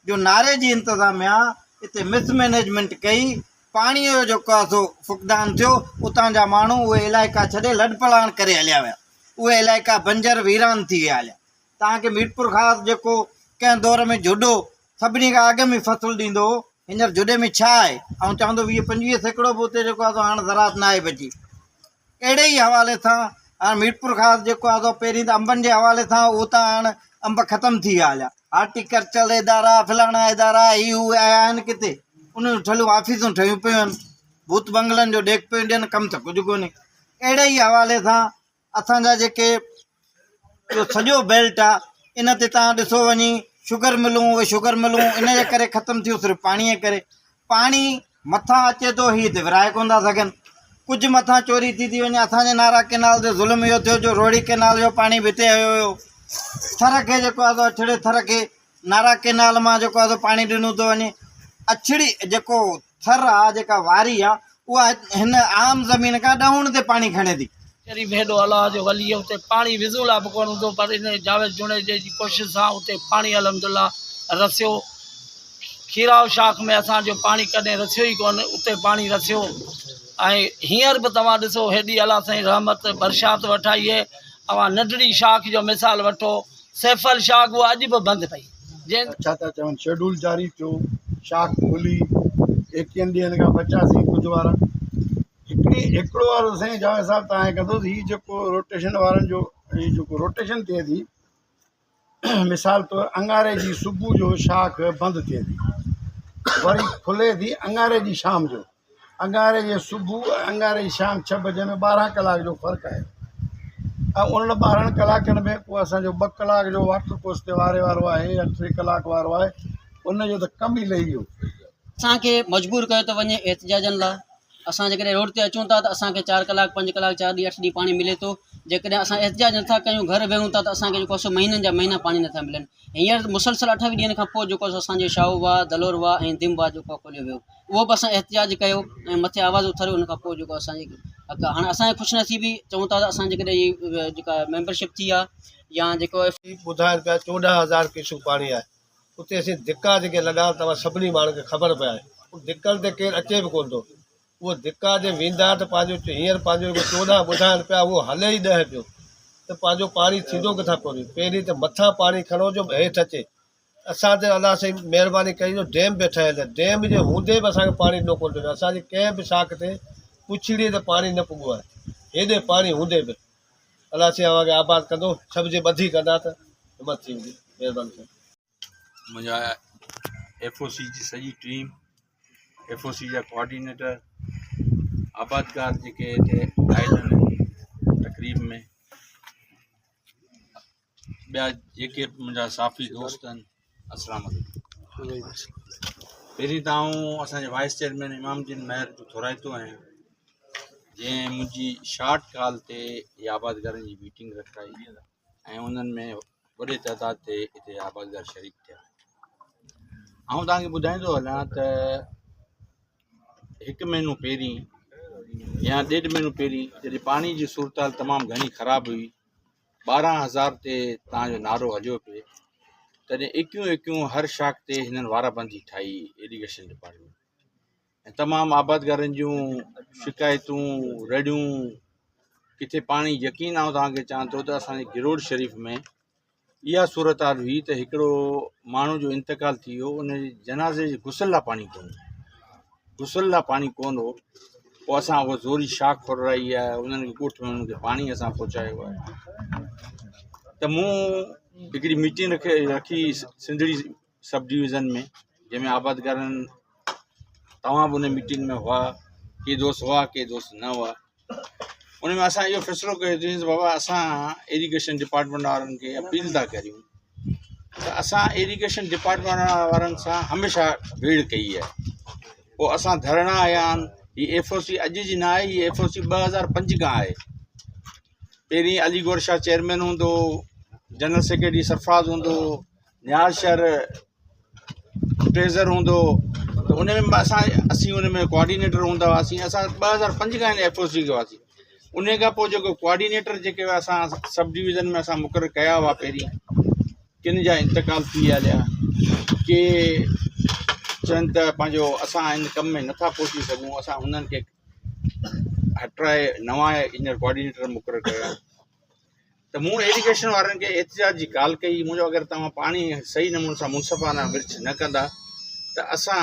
جو ناري جي انتظاميا اتي مس مئنيجمينٽ ڪئي، پاڻيء جو جيڪو آهي سو فقدان ٿيو، اتان جا ماڻهو اهي علائقا ڇڏي لڏپلاڻ ڪري هليا ويا، اهي علائقا بنجر ويران ٿي ويا هليا. توهان کي ميرپورخاص جيڪو ڪنهن دور ۾ جهڏو سڀني کان اڳ ۾ فصل ڏيندو هو، هينئر جهڏي ۾ ڇا آهي؟ آئون چوان ٿو 20 25% به اتي جيڪو آهي سو هاڻ زراعت ناهي بچي. اهڙي ئي حوالي سان هاڻ ميرپورخاص جيڪو آهي سو پهرين ته انبن جي حوالي سان هو ته هاڻ انب ختم ٿي ويا هليا. هارٽيڪلچر ادارا فلاڻا ادارا هي هو آيا آهن ڪٿي انهن جون ٺلهيون آفيسون ٺهيون پيون آهن ڀوت بنگلن جو ڏيک پيون ڏين ڪم ته ڪجهه ڪونهي اهڙي ئي حوالي سان اسان جا جيڪي اهو سڄو بيلٽ آ ان تي تان ڏسو وڃي شگر ملون اهي شگر ملون ان جي ڪري ختم ٿيون صرف پاڻي جي ڪري پاڻي مٿان اچي ٿو هي هتي ورهائي ڪونه ٿا سگهن ڪجهه مٿان چوري ٿي ٿي وڃي اسان جي نارا ڪينال تي ظلم اهو ٿيو جو روهڙي ڪينال جو پاڻي به هتي هيو ويو ٿر کي جيڪو آهي سو اڇڙي ٿر کي نارا ڪينال مان جيڪو آهي سو پاڻي ڏنو ٿو وڃي اڇڙي جيڪو ٿر آ جيڪا واري آ اها هن عام زمين کان ڏهوڻ تي پاڻي کڻي ٿي. شريف هيڏو الله جو ولي اتي پاڻي وضو لاء به ڪونه هوندو پر ان جاويد جوڻيجي جي ڪوشش سان اتي پاڻي الحمدلله رسيو. کيرائو شاخ ۾ اسان جو پاڻي ڪڏهن رسيو ئي ڪونه اتي پاڻي رسيو ۽ هينئر به توهان ڏسو هيڏي الله سائين رحمت برسات وٺائي آهي اوهان ننڍڙي شاخ جو مثال وٺو سيفل شاخ اها اڄ به بند پئي جنهن ڇا ٿا چون شيڊول جاري ٿيو شاخ کلي ايڪيهن ڏينهن کان بچاسين ڪجهه وارا هڪڙي هڪڙو وارو سائين جاويد صاحب تان ڪندو هي جيڪو روٽيشن وارن جو هي جيڪو روٽيشن ٿئي ٿي مثال طور اڱاري جي صبح جو شاخ بند ٿئي ٿي وري کلي ٿي اڱاري جي شام جو اڱاري جي صبح ۽ اڱاري جي شام ڇهه بجي ۾ 12 ڪلاڪ جو فرق آهي ۽ انهن 12 ڪلاڪن ۾ پوء اسانجو ٻه ڪلاڪ جو واٽر ڪورس تي واري وارو آهي يا ٽي ڪلاڪ وارو آهي ان جو ته ڪم ئي لهي ويو. اسان کي مجبور ڪيو ٿو وڃي احتجاجن لاء اسان جيڪڏهن روڊ تي اچون ٿا ته اسان کي چار ڪلاڪ پنج ڪلاڪ چار ڏينهن اٺ ڏينهن پاڻي ملي ٿو جيڪڏهن اسان احتجاج نٿا ڪيون گهر ويهون ٿا ته اسان کي جيڪو آهي سو مهينن جا مهينا پاڻي نٿا ملن هينئر مسلسل 28 ڏينهن کان پوء جيڪو آهي سو اسان جي شاهو واهه دلور واهه ۽ دم واهه جيڪو آهي کوليو ويو اهو به اسان احتجاج ڪيو ۽ مٿي آواز اٿاريو ان کان پوء جيڪو اسان جي حق آهي هاڻي اسان جي خوش نصيبي چئون ٿا ته اسان جيڪڏهن هي جيڪا ميمبرشپ ٿي آهي يا جيڪو ٻڌائن پيا 14 هزار ڪيوسڪ پاڻي آهي اتي اسين ڌڪا جيڪي لڳا آهن توهان سڀني ماڻهن کي خبر پئي آهي ان ڌڪن تي ڪير اچي به ڪونه ٿو اهو ڌڪا جي ويندا ته پنهنجو هينئر پنهنجو جيڪو 14 ٻڌائن پيا اهو هلي ئي 10 پيو ته پنهنجو پاڻي ٿيندو ڪٿان پوري پهرين ته مٿان پاڻي کڻو جو هيٺ اچي اسان تي الله سائين مهرباني ڪئي جو ڊيم به ٺهيل آهي ڊيم جي هوندي به اسان کي پاڻي ڏنو ڪونه ٿو وڃي اسان جي ڪنهن به شاخ تي پڇڙي تي پاڻي نه پڳو آهي هيڏي پاڻي هوندي به الله سائين اوهان کي آباد ڪندو سڀ جي ٻڌي ڪندا ته همت ٿي ويندي مهرباني سائين. منهنجا ايف او سي جي سڄي ٽيم ايف او سي جا ڪوآرڊينيٽر آبادگار جيڪي هتي آيل آهن تقريب ۾ ٻيا جيڪي به منهنجا صحافي دوست آهن السلام عليڪم پهرين ته آئون اسانجي وائس چيئرمين امام الدين مهر جو ٿورائتو آهيان جنهن منهنجي شارٽ ڪال تي هي آبادگارن جي ميٽنگ رکرائي ۽ انهن ۾ وڏي تعداد تي هتي آبادگار شريڪ ٿيا آئون توهان کي ٻڌائيندو هلان ته هڪ مهينو پهرين يا ڏيڍ مهينو پهرين جڏهن پاڻي جي صورتحال تمام گهڻي خراب هئي 12 هزار تي توهان جو نعرو هليو پئي تڏهن ايڪيون ايڪيون هر شاخ تي هنن وارا بندي ٺاهي ايريگيشن ڊپارٽمينٽ ۽ تمام آبادگارن جون شڪايتون رڙيون ڪٿي پاڻي يقين آئون توهان کي چوان ٿو ته اسانجي گروڙ شريف ۾ اها صورتحال هئي ته هڪڙو ماڻهو جو انتقال ٿي ويو ان جي جنازي جي غسل لاء پاڻي ڪونه غسل لاء پاڻي ڪونه هو پوء اسان اها زوري شاخ کولرائي آهي انهن کي ڳوٺ ۾ انهن کي پاڻي اسان پهچايو آهي ته مون هڪڙي ميٽنگ رکي رکي سنڌڙي سب ڊويزن ۾ جنهن ۾ آبادگارن توهان به ان ميٽنگ ۾ هئا ڪي دوست هئا ڪي دوست نه هئا ان ۾ اسان اهو فيصلو ڪيوسين ته بابا اسان ايريگيشن ڊپارٽمينٽ وارن کي اپيل ٿا ڪريون ته اسان ايريگيشن ڊپارٽمينٽ وارن سان هميشه ويڙهه ڪئي آهي پوء اسان ڌرڻا آيا آهن هي ايف او سي اڄ جي نه آهي هي ايف او سي 2005 کان آهي پهرين علي گور شاهه چيئرمين هوندو جنرل سيڪريٽري سرفراز هوندو نياز شر ٽريزر هوندو ته ان ۾ به اسان اسين ان ۾ ڪوآرڊينيٽر هوندا هئاسين اسان 2005 کان هن ايف او سي کي هئاسين ان کان پوء جيڪو ڪوآرڊينيٽر جيڪي اسان سب ڊويزن ۾ اسان مقرر ڪيا هئا پهرين ڪن جا انتقال ٿي هليا. ڪي چون ته پنهنجو اسان ان ڪم ۾ نٿا پهچي سگهون اسان انهن کي هٽرائي نوان هينئر ڪوآرڊينيٽر مقرر ڪيا ته مون ايريگيشن وارن کي احتجاج جي ڪال ڪئي مون چيو اگر توهان پاڻي صحيح نموني سان منصفانه ورڇ نه ڪندا ته اسان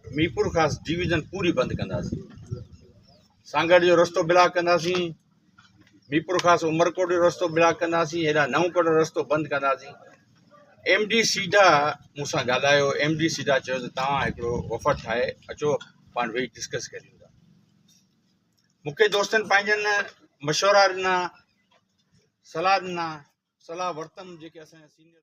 ميرپورخاص ڊويزن پوري بند ڪنداسين سانگهڙ جو رستو بلاڪ ڪنداسين ميرپورخاص عمرڪوٽ جو رستو بلاڪ ڪنداسين هيڏانهن نئون ڪوٽ جو رستو بند ڪنداسين ايم ڊي سيڊا مون سان ڳالهايو ايم ڊي سيڊا چيو ته توهان هڪڙو وفد ٺاهي اچو پاڻ ويهي ڊسڪس ڪريون ٿا مون کي دوستن پنهنجن مشورا ڏنا صلاح ڏنا صلاح ورتم جيڪي اسان جا سينئر